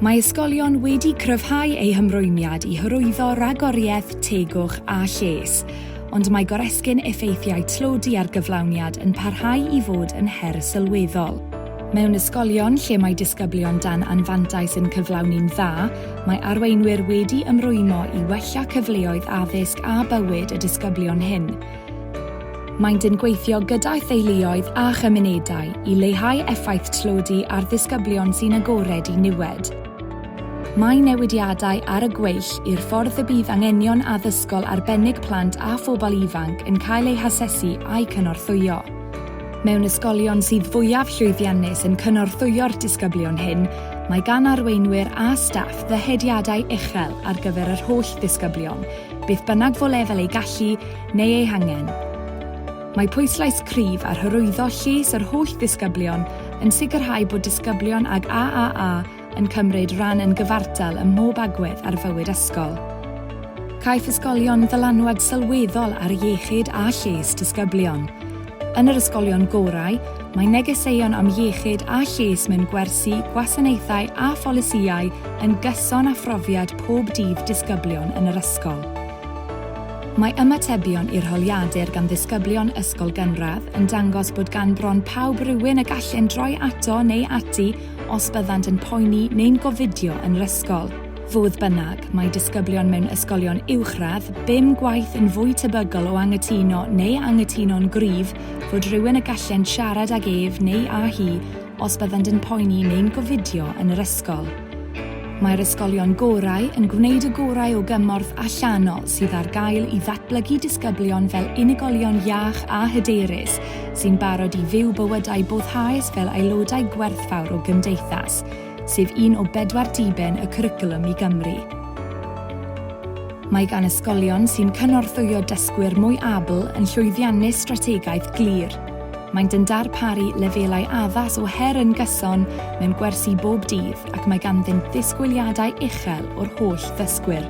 Mae ysgolion wedi cryfhau eu hymrwymiad i hyrwyddo rhagoriaeth, tegwch a lles, ond mae goresgyn effeithiau tlodi ar gyflawniad yn parhau i fod yn her sylweddol. Mewn ysgolion lle mae disgyblion dan anfantais yn cyflawni'n dda, mae arweinwyr wedi ymrwymo i wella cyfleoedd addysg a bywyd y disgyblion hyn. Maent yn gweithio gyda theuluoedd a chymunedau i leihau effaith tlodi ar ddisgyblion sy'n agored i niwed. Mae newidiadau ar y gweill i'r ffordd y bydd anghenion addysgol arbennig plant a phobl ifanc yn cael eu hasesu a'u cynorthwyo. Mewn ysgolion sydd fwyaf llwyddiannus yn cynorthwyo'r disgyblion hyn, mae gan arweinwyr a staff ddyheadiadau uchel ar gyfer yr holl ddisgyblion, beth bynnag fo lefel eu gallu neu eu hangen. Mae pwyslais cryf ar hyrwyddo lles yr holl ddisgyblion yn sicrhau bod disgyblion ag AAA yn cymryd rhan yn gyfartal ym mhob agwedd ar fywyd ysgol. Caiff ysgolion ddylanwad sylweddol ar iechyd a lles disgyblion. Yn yr ysgolion gorau, mae negeseuon am iechyd a lles mewn gwersi, gwasanaethau a pholisïau yn gyson â phrofiad pob dydd disgyblion yn yr ysgol. Mae ymatebion i'r holiadur gan ddisgyblion ysgol gynradd yn dangos bod gan bron pawb rywun y gallent droi ato neu ati os byddant yn poeni neu'n gofidio yn yr ysgol. Fodd bynnag, mae disgyblion mewn ysgolion uwchradd bum gwaith yn fwy tebygol o anghytuno neu anghytuno'n gryf fod rhywun y gallent siarad ag ef neu â hi os byddant yn poeni neu'n gofidio yn yr ysgol. Mae'r ysgolion gorau yn gwneud y gorau o gymorth allanol sydd ar gael i ddatblygu disgyblion fel unigolion iach a hyderus sy'n barod i fyw bywydau boddhaus fel aelodau gwerthfawr o gymdeithas, sef un o bedwar diben y Cwricwlwm i Gymru. Mae gan ysgolion sy'n cynorthwyo dysgwyr mwy abl yn llwyddiannus strategaeth glir. Maent yn darparu lefelau addas o her yn gyson mewn gwersi bob dydd ac mae ganddynt ddisgwyliadau uchel o'r holl ddysgwyr.